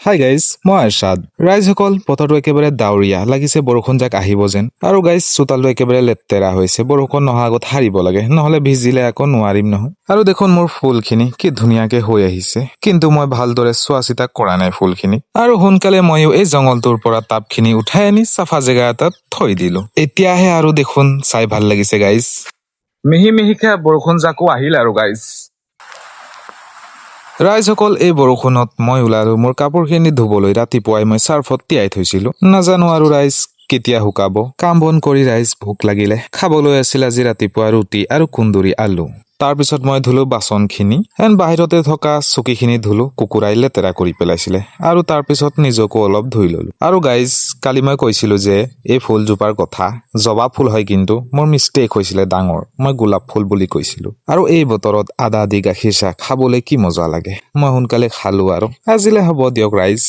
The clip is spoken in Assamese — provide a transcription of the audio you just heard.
হাই গাইজ, মই আৰশাদ। ৰাইজসকল, বতৰটো একেবাৰে ডাৱৰীয়া লাগিছে, বৰষুণ জাক আহিব যেন। আৰু গাইজ, চোতালটো একেবাৰে লেতেৰা হৈছে। বৰষুণ নহা আগত সাৰিব লাগে, নহ'লে ভিজিলে আকৌ নোৱাৰিম নহয়। আৰু দেখোন, মোৰ ফুলখিনি কি ধুনীয়াকে হৈ আহিছে, কিন্তু মই ভালদৰে চোৱা চিতা কৰা নাই ফুলখিনি। আৰু সোনকালে ময়ো এই জংঘলটোৰ পৰা টাবখিনি উঠাই আনি চাফা জেগা এটাত থৈ দিলো। এতিয়াহে আৰু দেখোন চাই ভাল লাগিছে গাইজ। মিহি মিহিকে বৰষুণ জাকো আহিল। আৰু গাইজ, ৰাইজসকল, এই বৰষুণত মই ওলালো মোৰ কাপোৰখিনি ধুবলৈ। ৰাতিপুৱাই মই চাৰ্ফত তিয়াই থৈছিলো, নাজানো আৰু ৰাইজ, কেতিয়া শুকাব। কাম বন কৰি ৰাইজ, ভোক লাগিলে। খাবলৈ আছিল আজি ৰাতিপুৱা ৰুটি আৰু কুন্দুৰি আলু। তাৰপিছত মই ধুলো বাচনখিনি এণ্ড বাহিৰতে থকা চকীখিনি ধুলো, কুকুৰাই লেতেৰা কৰি পেলাইছিলে। আৰু তাৰপিছত নিজকো অলপ ধুই ললো। আৰু গাইজ, কালি মই কৈছিলো যে এই ফুলজোপাৰ কথা, জবা ফুল হয়, কিন্তু মোৰ মিষ্টেক হৈছিলে ডাঙৰ, মই গোলাপ ফুল বুলি কৈছিলো। আৰু এই বতৰত আদা দি গাখীৰ চাহ খাবলৈ কি মজা লাগে! মই সোনকালে খালো আৰু আজিলে হ'ব দিয়ক ৰাইজ।